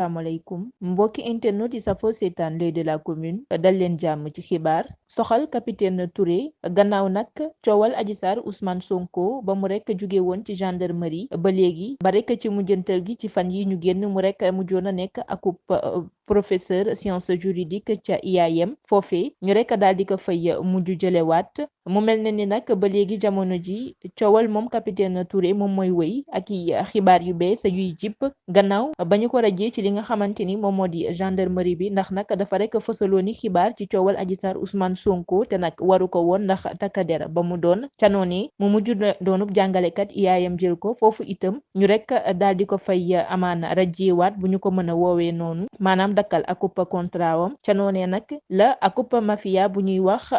asalaamaaleykum mbokki internet yi safoo seetaan l'Oeil de la commune dal leen jàmm ci xibaar soxal capitaine Touré gannaaw nag coowal Adji Sarr Ousmane Sonko ba mu rek jóge woon ci gendarmerie ba léegi ba rek ci mujjantal gi ci fan yi ñu génn mu rek mujjoon a nekk akub professeur science juridique ca IAM foofee ñu rek daal di ko fay mujj jëlewaat mu mel ne ni nag ba léegi jamono ji coowal moom capitaine Touré moom mooy wëy ak i xibaar yu bees yuy jip gannaaw ba ñu ko rajee ci li nga xamante ni moom moo di gendarmerie bi ndax nag dafa rek fësaloo ni xibaar ci coowal Adji Sarr Ousmane Sonko te nag waru ko woon ndax takkader ba mu doon ca noonu mu mujj doonub jàngalekat IAM jël ko foofu itam ñu rek daal di ko fay amaan rajewaat bu ñu ko mën a woowee noonu maanaam dakkal akup contrat wam ca noonee nag la akup mafia bu ñuy wax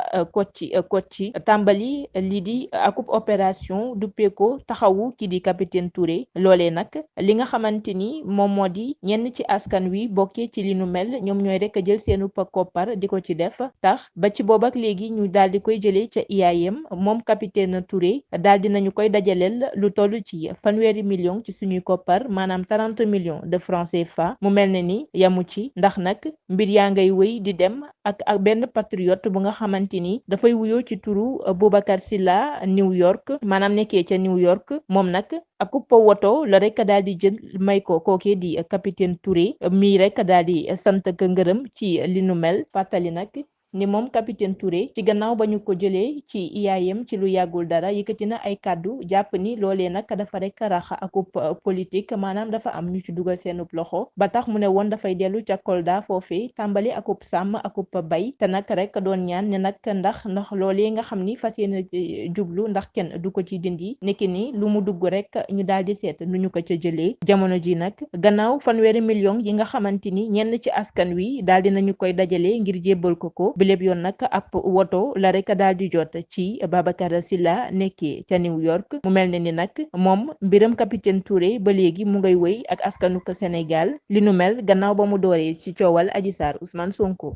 kocci tàmbali lii di akup opération duppee taxawu kii di capitaine Touré loolee nag li nga xamante ni moom moo di ñenn ci askan wi bokkee ci li nu mel ñoom ñooy rek jël seenu koppar di ko ci def tax ba ci boobu ak léegi ñu daal di koy jëlee ca IAM moom capitaine Touré daal di nañu koy dajaleel lu toll ci 100 millions ci suñuy koppar maanaam 30 millions de francs CFA mu mel ne ni yamu ci ndax nag mbir yaa ngay wéy di dem ak benn patriote bu nga xamante ni dafay wuyoo ci turu Boubacar Silla New York maanaam nekkee ca New York moom nag akup woto la rek daal di jël may ko kookee di capitaine Touré mii rek daal di sant ak ngërëm ci li nu mel fàttali nag ni moom capitaine Touré ci gannaaw ba ñu ko jëlee ci IAM ci lu yàggul dara yëkkati na ay kàddu jàpp ni loolee nag dafa rek rax akub politique maanaam dafa am ñu ci dugal seenub loxo ba tax mu ne woon dafay dellu ca Kolda foofee tàmbali akub sàmm akub bay te nag rek doon ñaan ne nag ndax loolee nga xam ni fas yéene jublu ndax kenn du ko ci dindi niki ni lu mu dugg rek ñu daal di seet nu ñu ko ca jëlee jamono ji nag gannaaw 100 millions yi nga xamante ni ñenn ci askan wi daal di nañu koy dajale ngir jébbal ko biléb yoon nag ab woto la rek daal di jot ci Babacar Silla nekkee ca New York mu mel ne ni nag moom mbiram capitaine Touré ba léegi mu ngay wëy ak askanu ko Sénégal li nu mel gannaaw ba mu dooree ci coowal Adji Sarr Ousmane Sonko.